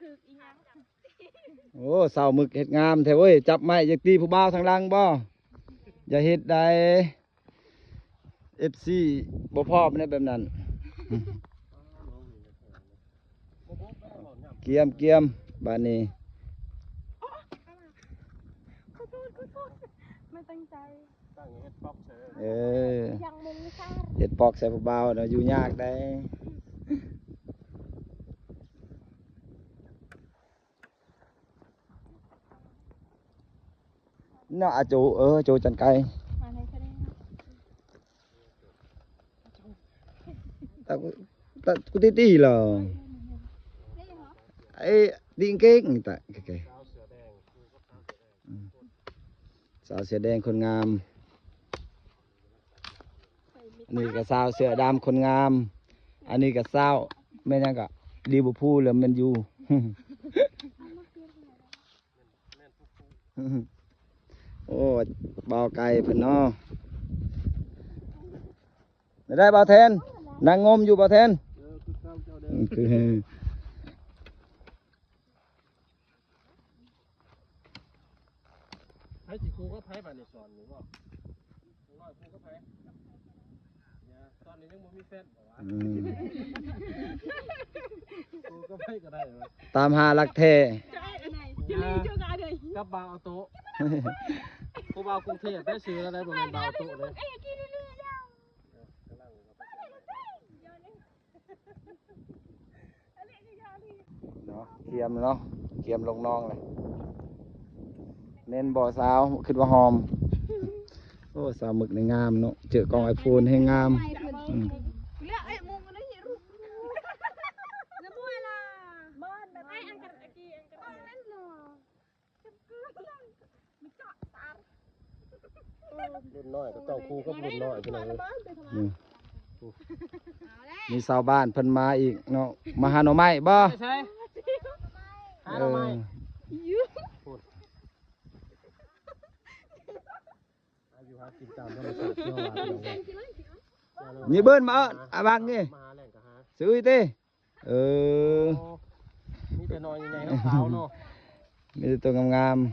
ຖືກອີຫຍັງ? ໂອ້ ສາວໝຶກເຮັດງາມແທ້ເວີຍ. ຈັບໄມ້ ຢາກຕີຜູ້ບ່າວທາງຫຼັງບໍ່? ຢ່າເຮັດໃດ ເອັຟຊີ ບໍ່ພ້ອມໃນແບບນັ້ນ. ກຽມ ກຽມ ບາດນີ້. ຂໍໂທດ ຂໍໂທດ ບໍ່ຕັ້ງໃຈ. ຕັ້ງເຮັດປັອກໃສ່ ເອີ ຍັງມົງຊາ ເຮັດປັອກໃສ່ຜູ້ບ່າວເນາະ ຢູ່ຍາກໃດເນາະ ອາໂຈ. ເອີ ໂຈຈັນໄກ ມາໃນທະເລເນາະ. ຕາ ຕາ ກູຕິຕິເລີຍ ໄອ້ຕິງເກັງຕາ ສາວເສື້ອແດງຄົນງາມ. ອັນນີ້ກໍສາວເສື້ອດຳຄົນງາມ. ອັນນີ້ກໍສາວ ແມ່ນຫຍັງກໍ ລິເວີພູ ຫຼື ແມນຢູ. ໂອ້ ບ່າວໄກ່ເພິ່ນເນາະ. ໄດ້ບ່າວແທນ ນັ່ງງົມຢູ່ບ່າວແທນ. ເອີ ຄືເກົ່າເຈົ້າເດີ. ຄື ໃຜຊິຄູ່ກັບໃຜບາດນີ້ ສອນນີ້ບໍ? ນ້ອຍຄູ່ກັບໃຜ? ຍາ ຕອນນີ້ຍັງບໍ່ມີແຟນບໍວະ? ອືມ ຄູ່ກັບໃຜກໍໄດ້ວະ. ຕາມຫາລັກແທ້ ກັບບ່າວອາໂຕະ ຜູ້ບ່າວກຸງເທບໄດ້. ຊື່ລະໄດ້ ບໍ່ແມ່ນບ່າວອາໂຕະເດ້. ເນາະ ກຽມເນາະ ກຽມລົງໜອງເລີຍ. ເໝັນບໍ່ສາວ? ຄິດວ່າຫອມ. ໂອ້ ສາວໝຶກນີ້ງາມເນາະ ເຈີກ້ອງໄອໂຟນແຮງງາມ. ອືມ ລຸ້ນນ້ອຍກໍຕ້ອງຄູ່ກັບລຸ້ນນ້ອຍ ພີ່ນ້ອງເອີຍ. ອືມ ມີຊາວບ້ານເພິ່ນມາອີກເນາະ ມາຫາໜໍ່ໄມ້ບໍ? ໄປໃສ? ຫາໜໍ່ໄມ້. ເອີ ຫາຢູ່ຫາກິນຕາມທຳມະຊາດເນາະ ວ່າພີ່ນ້ອງເອີຍ. ມີເບິ່ນມາເອີ້ນອາບັງນີ້ ມາຫາແຫຼ່ງກໍຫາ ຊື້ອີກຕິ. ເອີ ໂອ້ ມີແຕ່ໜໍ່ໃຫຍ່ໆຂາວໆເນາະ ມີແຕ່ໂຕງາມໆ.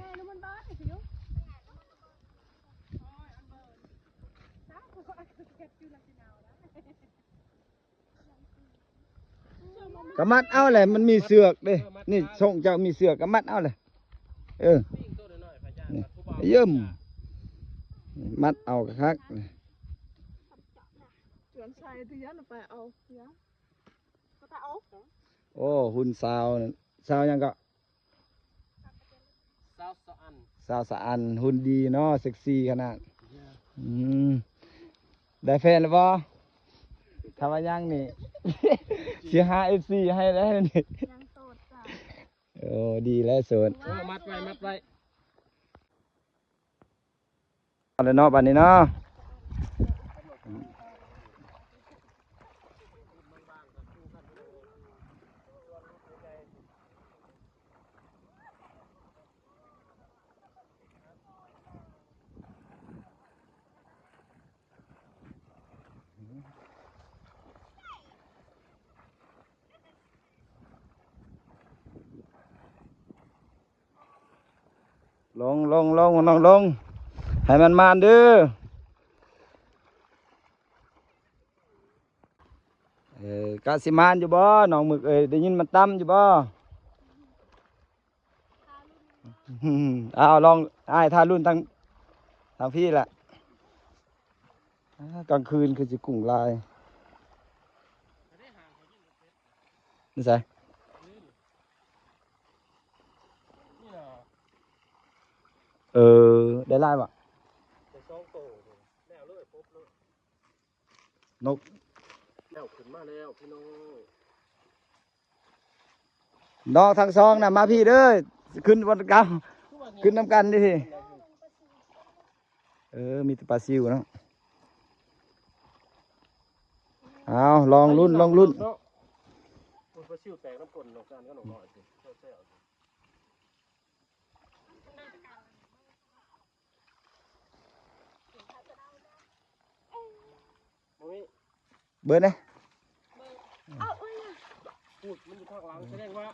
ກໍມັດເອົາແຫຼະ ມັນມີເຊືອກເດ້. ນີ້ ເອີ ມັດ ສົງເຈົ້າມີເຊືອກ ກໍມັດເອົາແຫຼະ. ເອີ ນີ້ ເຢີ້ມ ມັດເອົາຄັກໆ. ໂອ້ ຮຸ່ນສາວ ສາວຫຍັງເກາະ? ສາວສະອັນ ສາວສະອັນ ຫຸ່ນດີເນາະ ເຊັກຊີຂະໜາດ. ອືມ ໄດ້ແຟນແລ້ວບໍ່? ຖ້າວ່າຍັງນີ້ ຊິຫາເອັຟຊີໃຫ້ແລ້ວນີ້. ຍັງໂສດຈ້ະ. ໂອ້ ດີແລ້ວໂສດ. ເອີ ມັດໄວ້ ມັດໄວ້. ເອົາແລ້ວເນາະ ບາດນີ້ເນາະ. ລົງ ລົງ ລົງ ນ້ອງລົງ ໃຫ້ມັນໝານເດີ. ເອີ ກະຊິໝານຢູ່ບໍ່ ນ້ອງໝຶກເອີຍ? ໄດ້ຍິນມັນຕ່ຳຢູ່ບໍ່? ອ້າວ ລອງ ອ້າຍຖ້າລຸ້ນທາງ ທາງພີ້ແຫຼະ. ອາ ກາງຄືນຄືຊິກຸ້ງຫຼາຍ. ຢູ່ໃສ? ເອີ ໄດ້ຫຼາຍບໍ່? ໄດ້ສອງໂຕ ແລ້ວເລີຍ ປົບເລີຍ. ນົກ ແລ້ວ ຂຶ້ນມາແລ້ວພີ່ນ້ອງ. ນ້ອງທັງສອງນະ ມາພີ້ເດີ ຂຶ້ນວັນເກົ່າ ຂຶ້ນນຳກັນເດ້. ເອີ ມີແຕ່ປາຊິວເນາະ. ເອົາ ລອງລຸ້ນ ລອງລຸ້ນ. ໂອ້ຍ ປາຊິວແຕກນຳກົ້ນນ້ອງການກັບນ້ອງນ້ອຍ ແຊບໆ. ບໍ່ມີ ເບິ່ງແດ່. ເອົາ ໂອ້ຍ ພຸ້ນ ມັນຢູ່ທາງຫຼັງ ສະແດງວ່າ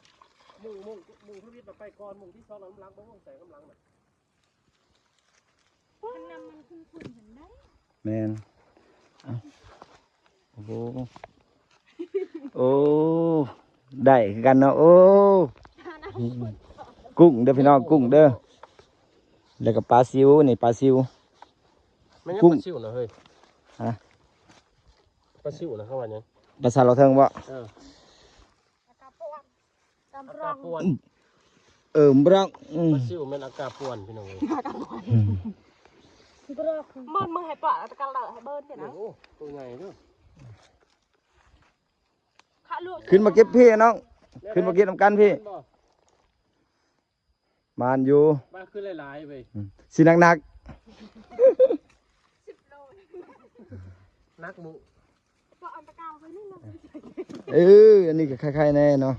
ມຸ້ງ ມຸ້ງ ມຸ້ງທະວິດນະໄປກ່ອນ ມຸ້ງທີສອງນຳຫຼັງ ບໍ່ວງແສງນຳຫຼັງນະ. ມັນນຳມັນຄຸ້ນໆ ເຫັນໄດ້. ແມ່ນ. ເອົ້າ ໂອ້ໂຫ ໂອ້ ໄດ້ຄືກັນເນາະ. ໂອ້ ກຸ້ງເດີພີ່ນ້ອງ ກຸ້ງເດີ ແລ້ວກໍປາຊິວ ນີ້ປາຊິວ. ແມ່ນຫຍັງ ກຸ້ງ ປາຊິວນະເຮີ້ຍ? ຮະ? ປາຊິວນະ ເຂົາວ່າຫຍັງ? ພາສາລາວເທິງບໍ? ເອີ ອາກາປ່ວນ ເອີ ບລັອກ ອືມ ປາຊິວແມ່ນອາກາປ່ວນ ພີ່ນ້ອງເອີຍ. ອືມ ບລັອກ ມັນ ມຶງໃຫ້ປະຕະການລະໃຫ້ເບິ່ງເດ້ນະ. ໂອ້ ໂຕໃຫຍ່ເດີ. ຂຶ້ນມາເກັບພີ້ນ້ອງ ຂຶ້ນມາເກັບນຳກັນພີ້. ແມ່ນບໍ່? ມານຢູ່ ປາຄືຫຼາຍໆເວີຍ. ອືມ ຊິໜັກໆ ໜັກໝູ່. ເອີ ອັນນີ້ກໍໄຄໆແດ່ເນາະ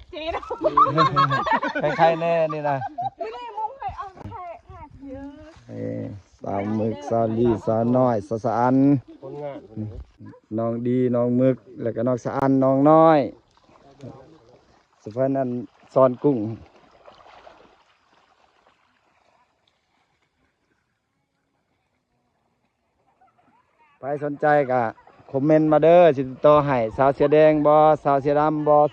ໄຄໆແດ່ນີ້ນະ. ເອີ ສາວໝຶກ ສາວລີ ສາວນ້ອຍ ສາວສະອັນ ຄົນງາມ ນ້ອງດີ ນ້ອງໝຶກ ແລ້ວກໍນ້ອງສະອັນ ນ້ອງນ້ອຍ ສະເພິ່ນອັນສອນກຸ້ງ. ໃຜສົນໃຈກໍຄອມເມັນມາເດີ ຊິຕິດຕໍ່ໃຫ້. ສາວເສື້ອແດງບໍ່ ສາວເສື້ອດຳບໍ່?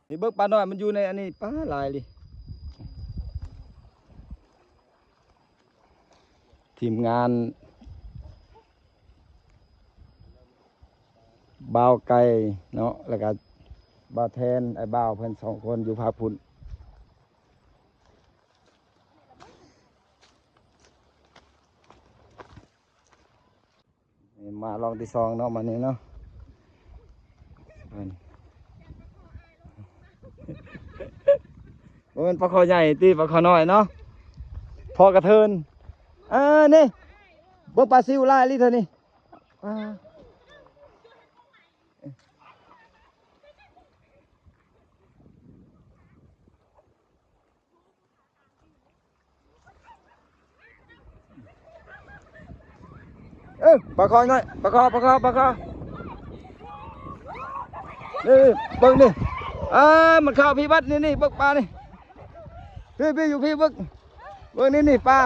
ນີ້ເບິ່ງປານ້ອຍ ມັນຢູ່ໃນອັນນີ້ ປາຫຼາຍລີ. ທີມງານບ່າວໄກ່ເນາະ ແລ້ວກະບ່າວແທນ ອ້າຍບ່າວເພິ່ນສອງຄົນຢູ່ພາກພຸ້ນ. ມາລອງທີສອງເນາະ ມານີ້ເນາະ. ບໍ່ແມ່ນປາຄໍໃຫຍ່ຕິ ປາຄໍນ້ອຍເນາະ ພໍກະເທີນ. ເອີ ນີ້ ເບິ່ງປາຊິວຫຼາຍລີເທື່ອນີ້. ປາ ເອີ ປາຄໍນ້ອຍ ປາຄໍ ປາຄໍ ປາຄໍ ນີ້ ເບິ່ງນີ້ ອ່າ ມັນເຂົ້າພີ້ບັດນີ້ ນີ້ ເບິ່ງປານີ້ ພີ້ ພີ້ ຢູ່ພີ້ ເບິ່ງ ເບິ່ງນີ້ ນີ້ ປາ.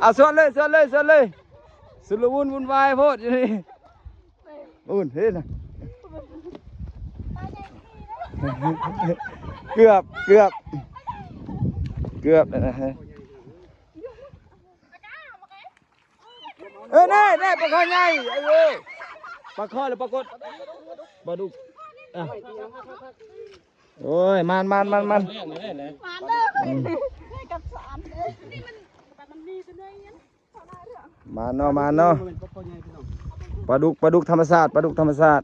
ເອົາ ສວນເລີຍ ສວນເລີຍ ສວນເລີຍ ຊຸນລະມຸນວຸ່ນວາຍໂພດຢູ່ນີ້. ໂອ້ຍ ເຫັນນະ ເກືອບ ເກືອບ ເກືອບແລ້ວນະ. ເອີ ແນ່ ແນ່ ປາຄໍໃຫຍ່ ເອີ ປາຄໍ ຫຼື ປາກົດ ປາດຸກ ອ່ະ ໂອ້ຍ ມານ ມານ ມານ ມານ ມານເດີ ອືມ ກັບສານເດີ ມັນມີແຕ່ໜ້ອຍ ມາເນາະ ມາເນາະ ປາດຸກ ປາດຸກທຳມະຊາດ ປາດຸກທຳມະຊາດ.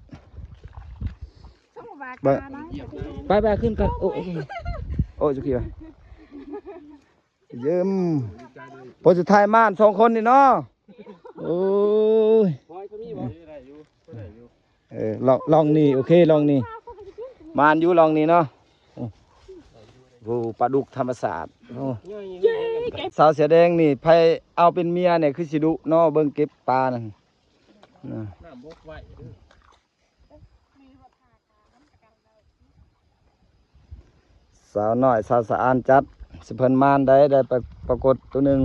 ໄປ ໄປ ຂຶ້ນກ່ອນ ໂອ້ ໂອ້ ໂອ້ ຈຸກີ້ ເຢີມ ຜົນສຸດທ້າຍມານສອງຄົນນີ້ເນາະ. ໂອ້ຍ ເອີ ລອງ ລອງນີ້ ໂອເຄ ລອງນີ້ ມານຢູ່ລອງນີ້ເນາະ. ໂອ້ ປາດຸກທຳມະຊາດ ໂອ້ ສາວເສື້ອແດງນີ້ ໃຜເອົາເປັນເມຍນີ້ຄືຊິດຸເນາະ ເບິ່ງເກັບປານັ້ນ ນ້ຳບົກໄວເດີ. ສາວນ້ອຍ ສາວສະອານຈັດ ຊິເພິ່ນມານໄດ້ ໄດ້ປາ ປາກົດໂຕໜຶ່ງ.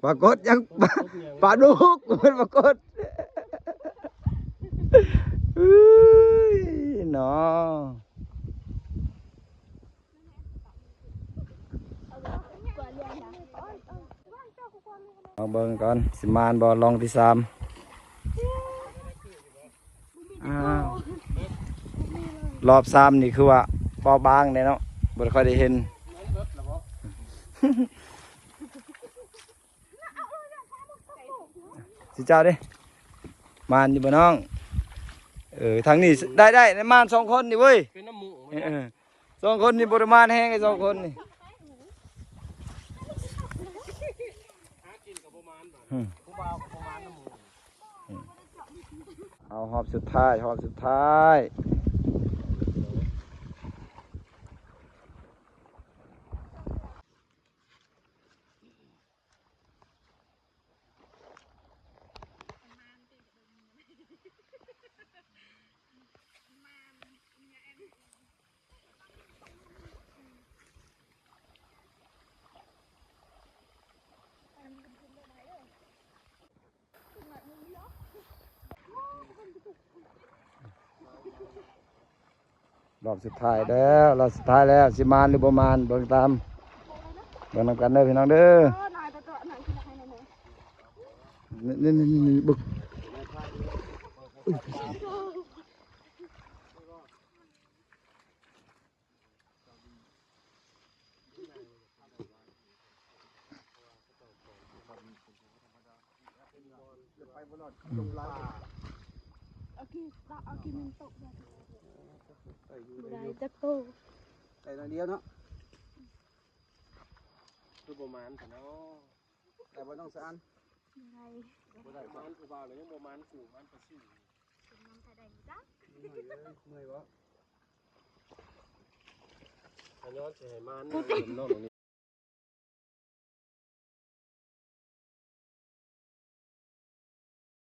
ປາກົດຫຍັງ? ປາດຸກ ເພິ່ນປາກົດ. ເອີຍ ເນາະ. ມາເບິ່ງກ່ອນ ຊິມານບໍ່ ລອງທີສາມ. ອ້າວ ລອບສາມນີ້ຄືວ່າເບົາບາງແດ່ເນາະ ບໍ່ຄ່ອຍໄດ້ເຫັນ. ຊິເຈົ້າເດ້ ມານຢູ່ບໍ່ນ້ອງ? ເອີ ທາງນີ້ໄດ້ ໄດ້ ໄດ້ມານສອງຄົນນີ້ເວີຍ ເປັນນ້ຳໝູ ເອີ ສອງຄົນນີ້ບໍ່ໄດ້ມານແຮງ ໄອ້ສອງຄົນນີ້ ຫາກິນກໍບໍ່ມານບາດ ອືມ ຜູ້ບ່າວກໍບໍ່ມານນຳໝູ່. ອືມ ເອົາຮອບສຸດທ້າຍ ຮອບສຸດທ້າຍ. ລອບສຸດທ້າຍແລ້ວ ລອບສຸດທ້າຍແລ້ວ ຊິມານຫຼືບໍ່ມານ ເບິ່ງຕາມ ເບິ່ງນຳກັນເດີພີ່ນ້ອງເດີ. ນີ້ໆໆໆ ເບິ່ງ ເອົາກີ້ ເອົາກີ້ມັນຕົກ ບໍ່ໄດ້ຈັກໂຕ ໄດ້ໜ້ອຍດຽວເນາະ. ຄືບໍ່ມານຊະເນາະ ໄດ້ບໍ່ນ້ອງສະອານ? ບໍ່ໄດ້ ບໍ່ໄດ້ ມານຜູ້ບ່າວແລ້ວຍັງບໍ່ມານກູ ມານປາຊິວ ເປັນນຳໃຜໄດ້ຈັກ ເມື່ອຍເອີຍ ເມື່ອຍບໍ່? ຂະຍ້ອນຊິໃຫ້ມານ ນ້ອງ